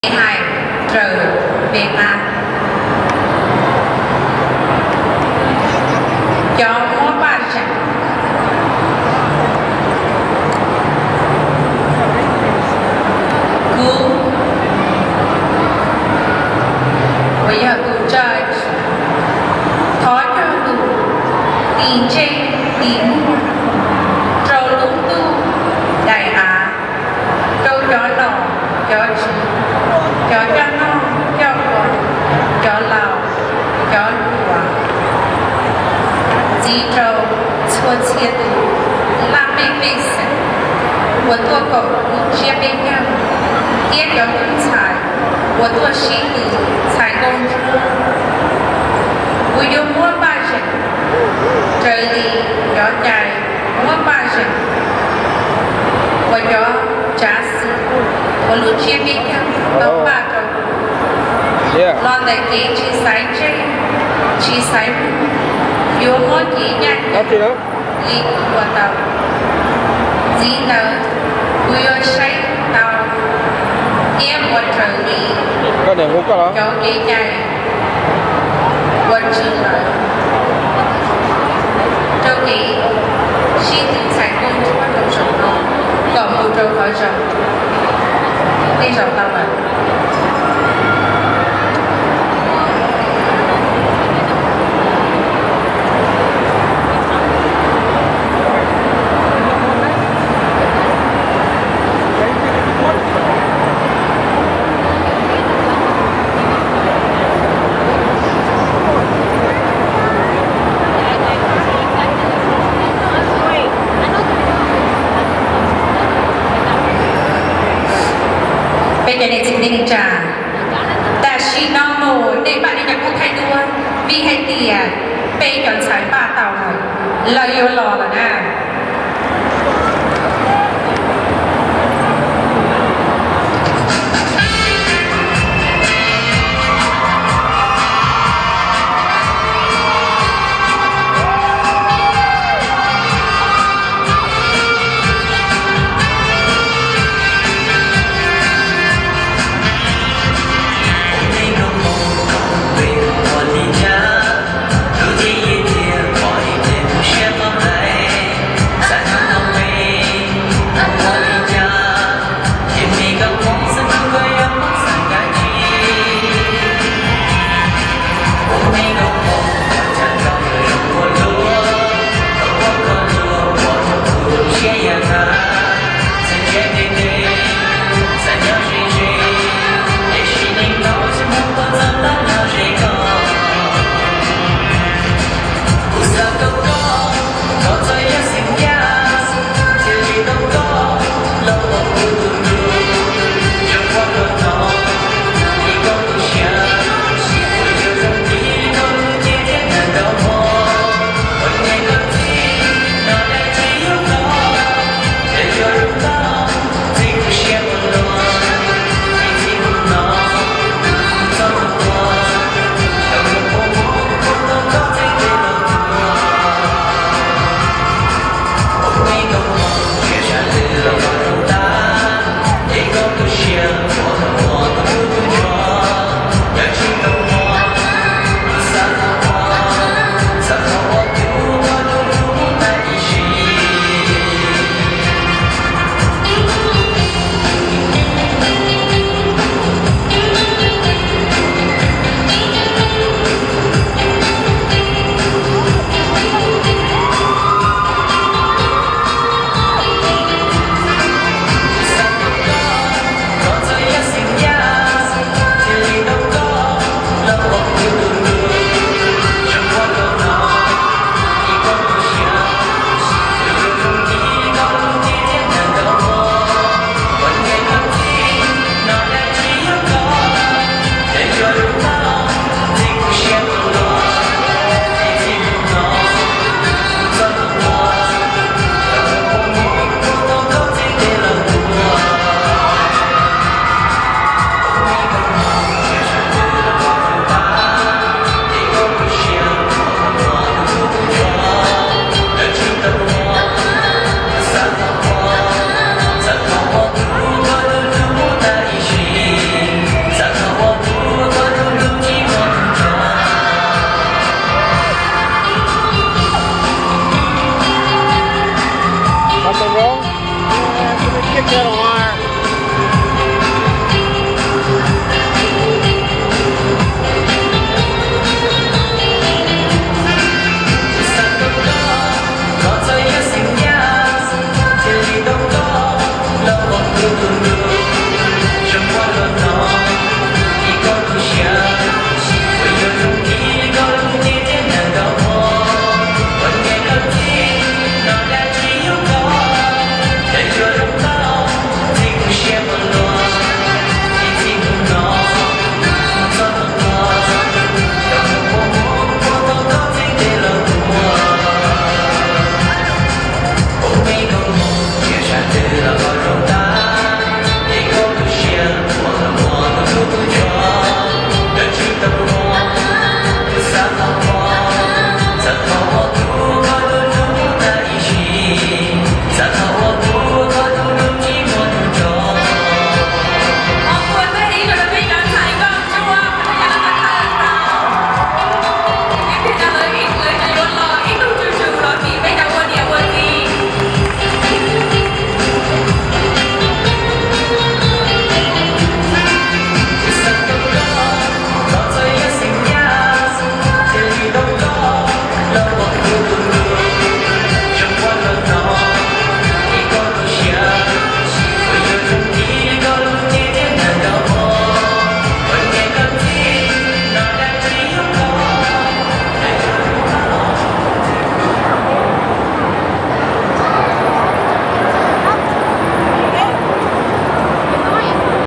Hais raws li qab, cov muab paj zeem. Kuv uas yog tus judge, thov cog lus tim ntsej tim muag rau lub ntuj daim av, rau cov nom cov tswv, cov coj noj coj ua, cov laus, cov hluas, txiv rau txhua txhia tus laj mej pej xeem uas tuaj koom lub tsiab peb caug, thiab cov tub ntxhais uas tuaj sib tw txhais nkauj ntsuab. Kuv yuav muab paj zeem raws li cov cai muab paj zeem uas cov tsav xwm uas lub tsiab peb caug tau paj rau kuv. Los ntawm kev tsis xaiv ntsej tsis xaiv muag, yuav muab kev ncaj ncees li kuv ua tau. Txij ntawd kuv yuav saib tau thiab ua raws li cov kev cai uas tsim lawv rau kev sib tw txhais nkauj ntsuab rau zaum no kom mus rau qhov zoo. Nej zaum tau lawm. Peb cov niam txiv kwv tij neej tsa, tam sim no mus nej npaj nej cov khaub khaib duab, vim hais tias peb cov ntxhais npaj tau lawm, lawv yuav los lawm na.